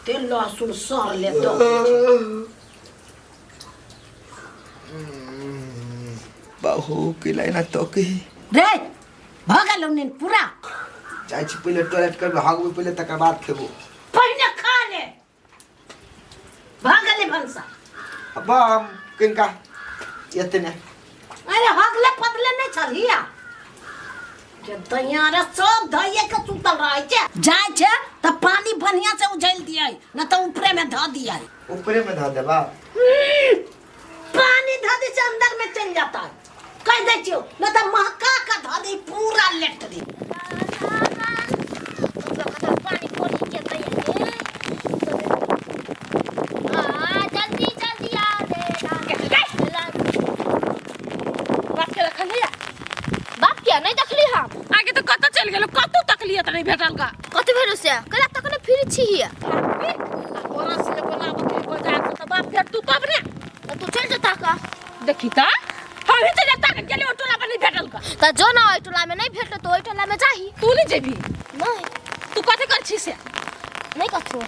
तेल लहसुन सर ले दऽ बाहु के लाइना तो के रे भऽ गेलौ नींद पूरा। जाइ छी पहिले टॉयलेट करबै, हगबै पहिले, तकर बाद खेबो। पहिने खा ले, भऽ गेलै भनसा। अब हम किनका एते ने। अरे हगले पतले नहि छलही आ जे दैया रे, सब धइए के सुतल रहै छै। जाइ छै तऽ पानी बढ़िया से उझलि दियै, न तऽ ऊपरे में धऽ दियै। ऊपरे में धऽ देबा। पानी धऽ दै छै, अंदर में चलि जाता है। कहि दै छियौ, न तऽ महका के धऽ दी पूरा लेटरी। पानी पड़ी के दैया रे। आ जल्दी जल्दी आ रे ला। बाप के रखल है? बाप के नहीं देखली हम। आगे तो कतऽ चलि गेलो? कतौ तकलिए तऽ नहीं भेटल का। कथी भेल से कला तक ने फिर छी हिया। तोरा से बोलाबत है बाजार से तऽ बाप भेटतू तब ने। तो तू चल जता का। देखी तऽ हम ही चलि जता के गेली, ओ टोला पर नहीं भेटल का। त जो ना ओइ टोला में नहीं भेटलो तो ओइ टोला में जाही। तू नहीं जेबी? नहीं। तू कथी कर छी से? नहीं कथो।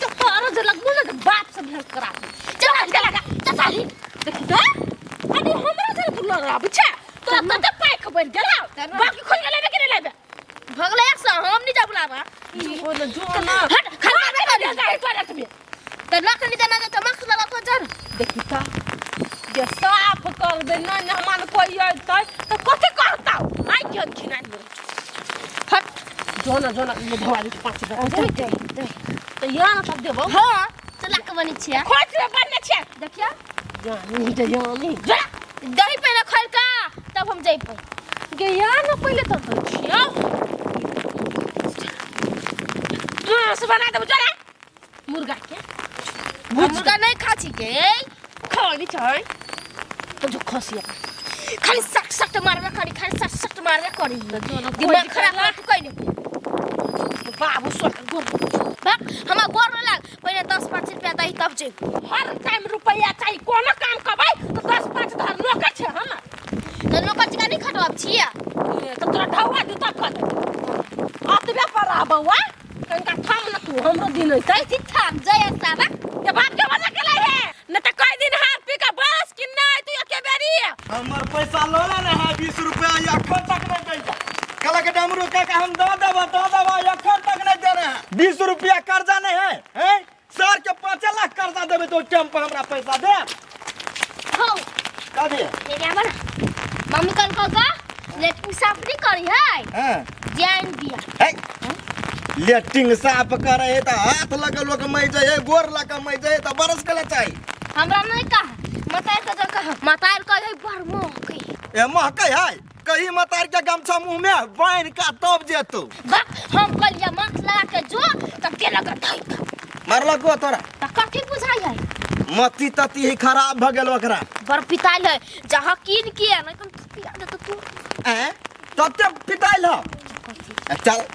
तो तोरो जे लगबो ना तऽ बाप से भेंट करा दे। चल चल चल चल। देखी तऽ अरे हमरा से तू लड़ाबै छै, तोरा तते पाइक बनि गेलौ। बाकी खोल के लेबे कि नहीं लेबे? भगले एक सौ हम नहीं जा बुलावा। जो न जो न हट खा खा जा टॉयलेट में। त नख नहीं जना त मख लगा तो जर। देखी तऽ जे साफ कर दे न मेहमान कोई अयतै तऽ कथी करतौ? आइ के खिना हट। जो न जो न, ये धोआ दे 5 रुपया दे दे। तऽ या न तब देबौ। हां, चला के बनी छिया। खोज रे बनने छिया। देखिया। जानी जे जानी जा। दही पहिले खैल का तब हम जइबै। गे या न पहिले तब तो छिया मांस बना देबौ जरा मुर्गा के। मुर्गा नहीं खा छी के। खाली छै तो जो खसिया। खाली सट सट मारबे करी, खाली सट सट मारबे करी। दिमाग दिमाग खराब कर तू कइने। बाबू सोट गोर। बाप हमरा गोर न लाग, पहिले 10 5 रुपया दही तब जइबै। हर टाइम रुपया चाहिए, कोनो काम करबै तो 10 5 धर नौकर छै हमर। त नौकर चिका नहीं खटवाब छिया। ए, तो तोरा ढौआ दू तब खट अतबे पर रह बौआ, कनिका थम न तू, हमरो दिन अइतै। ठीक ठाक जय साबा। के बाप के वजह के लै हे न त कई दिन हाथ पी के बस कि नहीं तू एके बेरी। हमर पैसा लो ले है 20 रुपया, अखन तक नहीं दै। कल के डमरू का हम दो देबा दो देबा, अखन तक नहीं दे रहे हैं। 20 रुपया कर्जा नहीं है, हैं? सर के 5 लाख कर्जा देबे तो टाइम पर हमरा पैसा दे। हो। का दे? मेरे आवा ना। मम्मी कल कल का लेटिंग साफ नहीं करी है। हां। जान दिया। है। लेटिंग साफ करे है त हाथ लगल लोग मई जाए, गोर लगा मई जाए त बरस के चाही। हमरा नहीं कहा, मतार के जो कहा, मतार कहे बड़ महकै। ए महकै है, कहीं मतार के गमछा मुंह में बांध का तब जेतौ। बा हम कलिया मास्क लगा के जो तब के लगा धई। मारलक गो तोरा? त कथी बुझाई है? मती तती ही खराब भ गेल ओकरा। बड़ पिताइल है, जहाँ कीन के नहीं कम पिया दे तो तू। ए तते पिताइल है। चल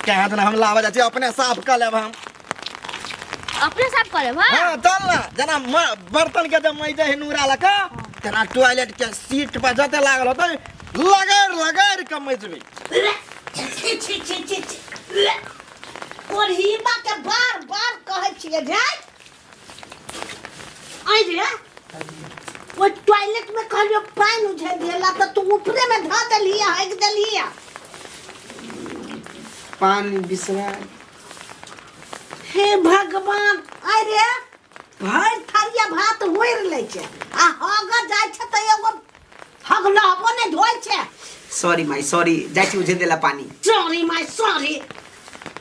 कहाँ दिन हम लावा जाइ छी, अपने साफ कर लेब हम। अपने साफ कर लेब? हां चल ना, जना बर्तन के जब मई जाइ नूरा लका तेना टॉयलेट के सीट पर जते लागल होतै लगड़ लगड़ के मजबी। छी छी छी छी छी। कोढ़ीबा के बार बार कहै छियै रे। आइ रे, ओहि टॉयलेट में कहलियो पानि उझेल देला तऽ तू ऊपरे में धऽ देलही, हगि देलही। पानी बिसरा। हे भगवान, आइ रे भरि थरिया भात होरि लै छै आ हग जाइ छै तऽ एगो हगलहबो नहि धोइ छै। सॉरी my sorry, जाइ छी उझेल देला पानी। सॉरी my sorry,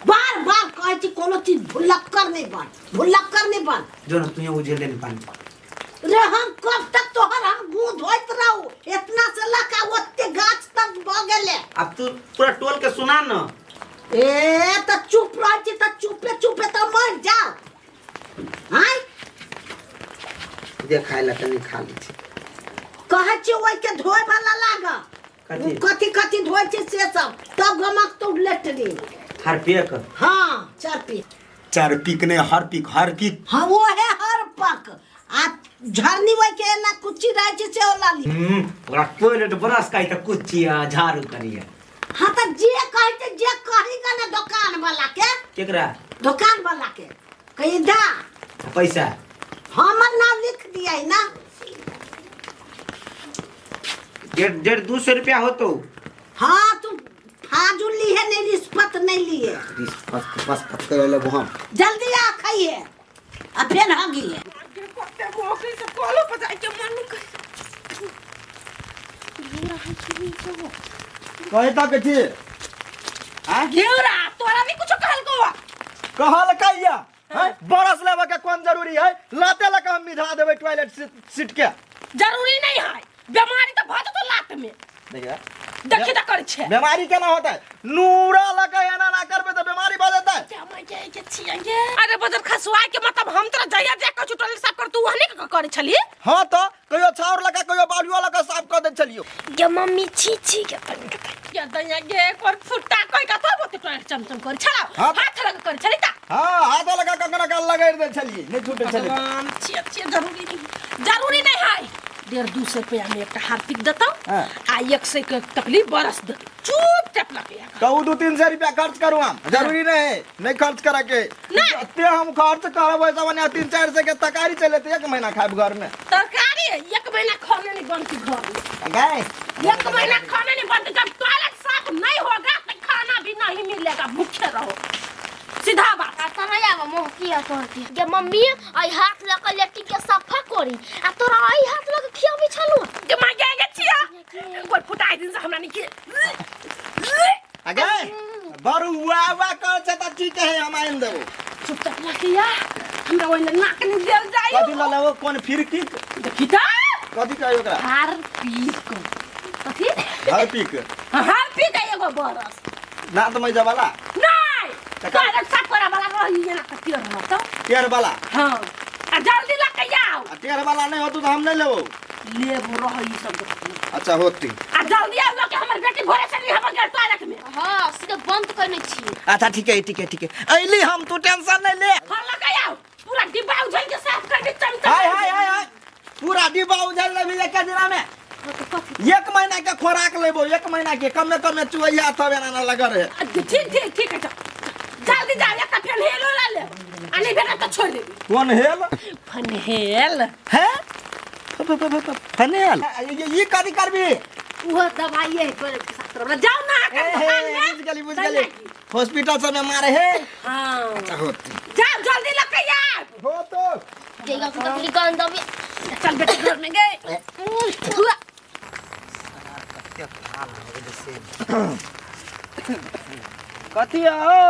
बार बार कहै छी कोनो चीज भुलक्कर नहि बन, भुलक्कर नहि बन। जो न तू उझेल देने पानी। रे हम कब तक तोहर हम मुंह धोइत रहू, इतना से लका ओते गाछ तक भ गेले। अब तू पूरा टोल के सुना न। ए त चुप रह छी त चुपे चुपे त मर जाओ। आय दे खाय ला तनी खा लै छी। कहै छी ओइ के धोए वाला लाग। कथी? कथी कथी धोए छी से सब तब गमक तो लेटरी। हरपिक? हाँ चार पीक। चार पीक नहीं, हर पीक, हर पीक। हाँ वो है हर पक। आ झरनी ओइ के एना कुच्ची रहै छै से ओला ली। ओकरा टॉयलेट ब्रश करी त कुच्ची आ झाड़ू करिए। हाँ त जे कहै छै जे कही गा ना दुकान वाला के। केकरा? दुकान वाला के कही दा। पैसा हमर नाम लिख दिया है ना। डेढ़ डेढ़ 200 रुपया होतो। हाँ तू फाजुल ली है नहीं, रिश्वत नहीं ली है। रिश्वत बस कर लेबो हम। जल्दी आ खाइए आ फिर हगी है। कहे तक छी आ घेरा तोरा भी कुछ कहल को कहल कहिया हैं बरस लेवे के कोन जरूरी है? लाते लगा हम मिझा देबै टॉयलेट सीट के। जरूरी नहीं है, बीमारी तो भऽ जेतौ लात में। देखिए देखी त करै छै। बीमारी केना होता है? नूरा लगा एना ना करबे त बीमारी भऽ जेतै। अरे बजर खसुआ के मतलब हम तोरा जइया जा के टॉयलेट साफ कर तू वहने के करै छली। हां त कहियो छाउर लगा कहियो बालुआ लगा साफ कर दे छलियो। गे मम्मी छी छी के अपन के दैया गे कोर फुट्टा कोई का तो बोते टॉयलेट चमचम कर छला हाथ लगा कर छली ता। हां हाथ लगा कंगना का लगा दे छलिए नहीं छूटे छली। भगवान छी छी जरूरी नहीं, जरूरी नहीं है। 150-200 रुपया में एक हार्पिक देता आ 100 के तकलीफ बरस दे चुप चाप लगे। कहू 200-300 रुपया खर्च करू हम, जरूरी नहीं है नहीं खर्च करे के। जते हम खर्च करब वैसा बने 300-400 के तरकारी चले ते 1 महीना खाइब घर में। तरकारी 1 महीना खाने नहीं बनती घर में। गए 1 महीना खाने नहीं बनती। जब टॉयलेट साफ नहीं होगा तो खाना भी नहीं मिलेगा, भूखे रहो, सीधा बात। आता नहीं आवा मोह किया करती गे मम्मी आई हाथ लगा लेटी के सफा करी आ तोरा आई हाथ लगा खियाबी छलु। गे मां गे गे छिया कोई फुटाई दिन से हमरा नहीं के अगे बरु हुआ हुआ कर छै त ठीक है हम आइन देबो। चुपचाप लकिया हमरा ओइ नाक नहीं देल जाई। कथि ल लेबो कोन फिरकी देखी त कथि कहै ओकरा? हार्पिक। कथि? हार्पिक। हार्पिक एगो बरस ना त मैं वाला नहीं टॉयलेट साफ करे वाला रही ना त टेर रहत टेर वाला। हां आ जल्दी लके आओ। आ टेर वाला नहीं होतु त हम नहीं लेबो। लेबो रही सब। अच्छा होती आ जल्दी आओ लके हमर बेटी भोरे से नहीं हमर टॉयलेट में। हां सीधे बंद करने छी। अच्छा ठीक है ठीक है ठीक है अइली हम, तू टेंशन नहीं ले। हां लके आओ पूरा डिब्बा उझल के साफ कर दे चमचा। हाय हाय हाय हाय पूरा डिब्बा उझल लेबी एक दिना में। 1 महीना के खोराक लेबो, 1 महीना के कम में कम चुइया तब एना ना लग रहे। ठीक ठीक ठीक है जल्दी जा एक फेन हेलो ला ले आ नहीं बेटा तो छोड़ देबी। कोन हेल? फनहेल है फनहेल ये कथि करबी? वो दवाई है टॉयलेट के साफ करबला। जाओ ना दुकान में। बुझ गेली बुझ गेली हॉस्पिटल सब में मारे है। हां अच्छा होती जाओ जल्दी लके यार हो तो देगा को तकली गंद दबी। चल बेटे घर में गए। कथी हो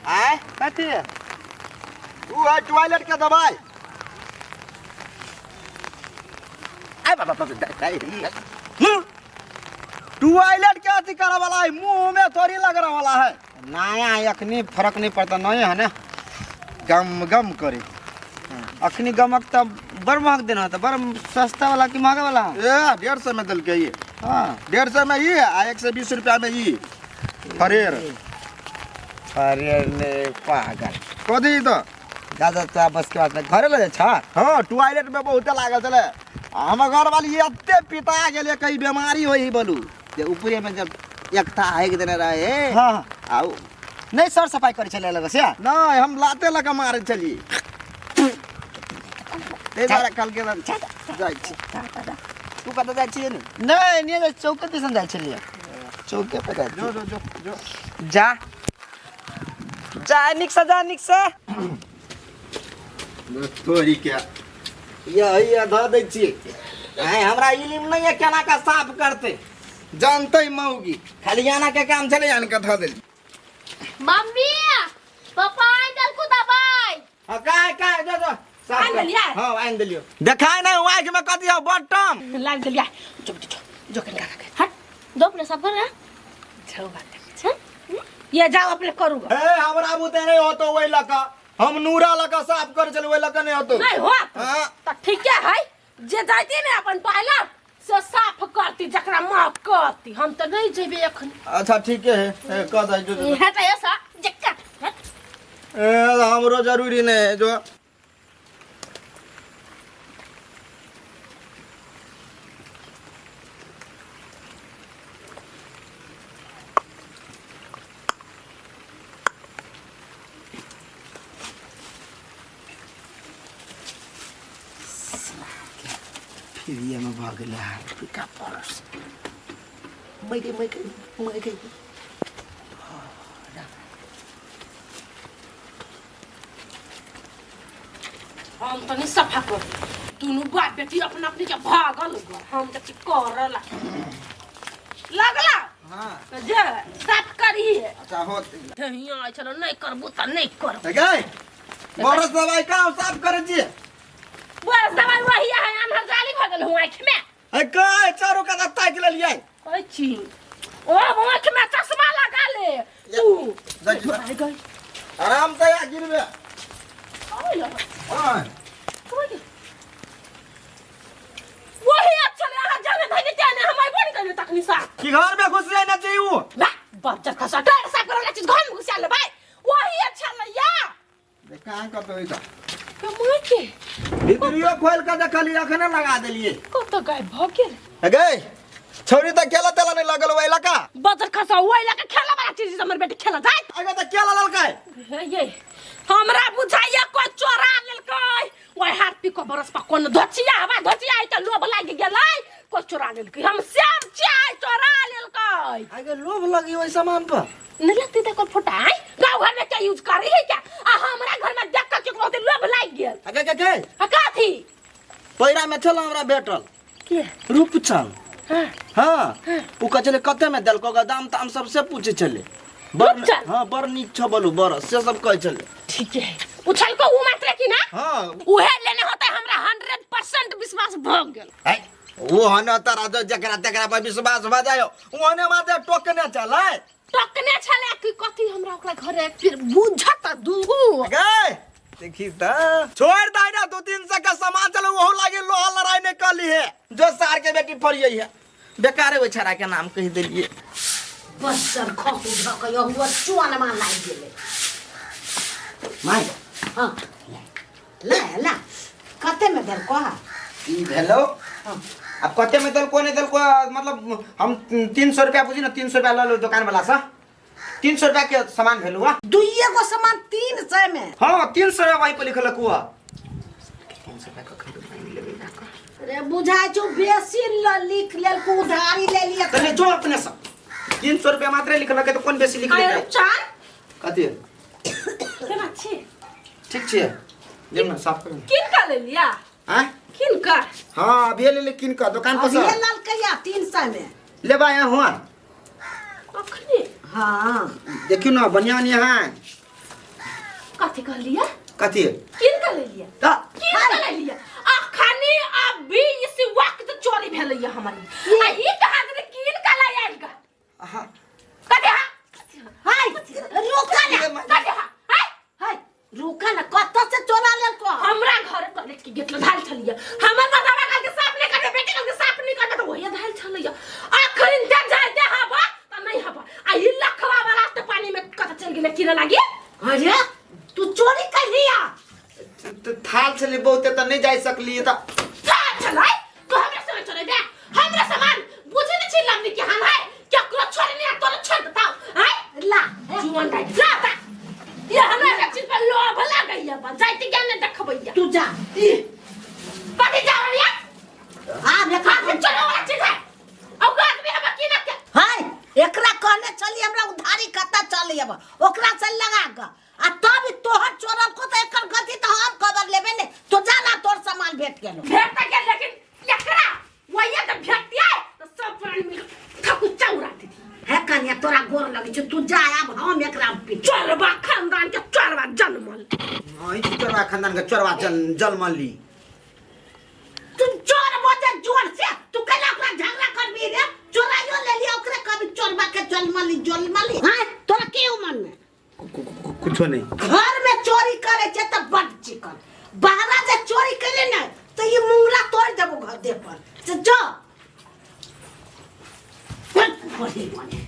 आय कथी उ है टॉयलेट के दवाई। आय बाबा बाबा टॉयलेट के अथी करे वाला है, मुंह में थोड़ी लग रहा वाला है। नया अखनी फर्क नहीं पड़ता, नया है ना गम गम करे अखनी गमक त बड़ महग देना था, बड़ सस्ता वाला कि महंगा वाला? ए 150 में दल के ये। हाँ 150 में ये आ 120 रुपया में ये फरेर फरेर ने पागल कथी तो दादा तो बस के बात नहीं घरे ले जा। हाँ टॉयलेट में बहुत लागल छले। हमर घर वाली एते पिता गेले कई बीमारी होई बोलू जे ऊपरे में जब एकता हेक देने रहे। हाँ आउ नहीं सर सफाई करे छले लगे से नहीं हम लाते लगा मारे चलिए ते बारा कल के जाय छी। तू कत जाय छी ने? नहीं नहीं चौके दिसन जाय छलिए, चौके पे जाय। जो जो जो जो जा जा निक से जा निक से थोड़ी क्या ये धऽ दै छियै। आय हमरा इलिम नहीं है केना का साफ करते जानते मौगी खाली आना के काम छले आन के धऽ देली। मम्मी पापा आइन देलको दवाई। हां काय काय जो जो आइन देलियै। हां आइन देलियो देखाय नै आँख में कथी हो बटम लाग देलियै। जो जो जो कनका के हट दो अपने साफ कर जाओ बात छ ये जाओ अपने करूगा। ए हमरा बुते नहीं होतो ओइ लका, हम नूरा लका साफ कर चल ओइ लका नहीं होतो। नहीं होत त ठीक है जे जाती ने अपन टॉयलेट से साफ करती जकरा माफ करती, हम त नहीं जेबे अखन। अच्छा ठीक है कह दे जो है त ऐसा जक्का ए हमरो जरूरी नहीं है जो। फ्रीए में भऽ गेलै हार्पिका परस मरि मरि मरि। हम तनी सफा कर दुनू बाप बेटी अपना अपनी के भागल ग हम त की करला लगला। हाँ। त जे साफ करी। अच्छा हो। हियां आइ छलो नहीं करबू त नहीं करबू। गए बरस दवाई का साफ करे जी। बरस दवाई वही है अनहर जाली भ गेल हूं आँख में। ए काय चारो का ताक लेलियै। कहै छी ओ आँख में चश्मा लगा ले तू। आराम से आ गिरबे। हां वही अच्छा ले अहाँ जाने धैने जाने हम आइबो नहीं करबे तखनी सा कि घर में घुस जाए ना चाहिए वो ला बच्चा खसा डर सा करला चीज घर में घुसा ले भाई वही अच्छा ले या देखा कत होई त कमाई के भितरियो खोल के देखली अखने लगा देलिए। कत गायब भ गेल। ए गई छौरी त केला तेला नहीं लगल ओइ लका बजर खसा ओइ लका खेला वाला चीज हमर बेटी खेला जाय। अगे त केला ललकै। हे ये हमरा बुझाइया कोई चोरा लेलकै ओइ हाथ पी को बरस पा कोन धोचिया हवा धोचिया आई त लोभ लागि गेलै कोई चोरा लेलकै हम श्याम चाय चोरा लेलकै। आगे लोभ लगी ओइ सामान पर नहीं लगती त कोई फोटा आई गांव घर में क्या यूज करी है क्या आ हमरा घर में देख के केकरो ते लोभ लागि गेल। आगे के के आ कथी पैरा में छल हमरा भेटल के रूपचंद। हां हां उ कहै छलै कते में देलको ग दाम ताम सबसे पूछे छलै। रूपचंद? हां बड़ नीक छ बोलू बड़ से सब कहै छलै। ठीक है पूछल को उ मात्र की ना। हां उहे लेने होते हमरा 100% विश्वास भ गेल। ए वो हने तारा जो जकरा तकरा पर विश्वास भ जायो ओने माते टोकने चलै। टोकने छलै कि कथी हमरा ओकरा घरे फिर बुझत दूगो गए देखी त छोड़ दाइ ना 2-300 का सामान चलो ओहो लागे लोहा लड़ाई नहीं कली है जो सार के बेटी फरियै है बेकारे ओइ छड़ा के नाम कहि देलिए। बच्चर खसु धक यहुआ चुआनमा लागि गेलै। My हां ला ला कते में देलको हा ई भेलो। अब कते में देलको नहीं देलको मतलब हम 300 रुपया बुझी ना 300 रुपया ल लो दुकान वाला से 300 रुपया के सामान भेलु हा दुइये गो सामान 300 में। हां 300 रुपया वहीं पर लिखल हुआ 300 रुपया कखन पानी लेबे ना रे बुझाइ छौ बेसी ल लिख लेलको उधारी ले लिया। तने जो अपने से 300 रुपया मात्र लिखल के तो कोन बेसी लिख आयो लेतै। चार कथी केना छी ठीक छी देब ना साफ कर किन का ले लिया हां किन का। हां अभी ले ले किन का दुकान पर से अभी ललकैया 300 में लेबा यहाँ हुआ अखनी। हां देखियो ना बढ़िया बढ़िया है। कथी कह लिया कथी किन का ले लिया त किन का ले लिया अखनी अभी इस वक्त चोरी भेलैया हमारी आ ई कहां से किन का ले आइल का। हां कथी हां हाय रुका ना कथी हां हाय हाय रुका ना कत से चोरा लेलको हमरा घर टॉयलेट के गेट धाल छलिया हमर दादा काल के साफ नहीं करबे बेटी काल के साफ नहीं करबे त वही धाल छलिया अखन ते जाय दे हवा त नहीं हवा आ ई लखवा वाला त पानी में कत चल गेले कीड़ा लागी। अरे तू चोरी कर लिया थाल छली बहुते त नहीं जाय सकली त थाल छलै तो हमरा सामान चोरे दे हमरा सामान बुझे नहीं छी लमनी के हाल है केकरो छोड़े नहीं तोरे छोड़ बताओ हाय ला जुवन दाई ला ता ये हमरा के चीज पर लोभ लागैया बा जाइत ज्ञान ने देखबैया तू जा कथी जा रहलिया आ देखा हाथ में चोरे वाला चीज है और आदमी हम की ना के हाय एकरा कहने चली हमरा उधारी कता चली अब ओकरा से लगा क आ तब तोहर चोरल को त एकर गलती त हम खबर लेबे ने तो जाना तोर सामान भेट गेलो भेट त गेल लेकिन एकरा वही त भेटिया त सब प्राणी मिल ठकु चौरा दीदी हे कन्या तोरा गोर लगे छौ तू जा अब हम एकरा पीट चोरबा खानदान के चोरबा जनमल। हां ई चोरबा खानदान के चोरबा जलमल ली तू चोर बोझे जोर से तू कैला ओकरा झगड़ा करबी रे चोराइयो ले लिया ओकरे कभी चोरबा के जलमली जलमली। हां तोरा के उमर में कुछो नहीं घर में चोरी करे छे त बड चिकन बाहरा जे चोरी केले ने त ई मुंगरा तोड़ देबो घर दे पर से जो बड़ी बने।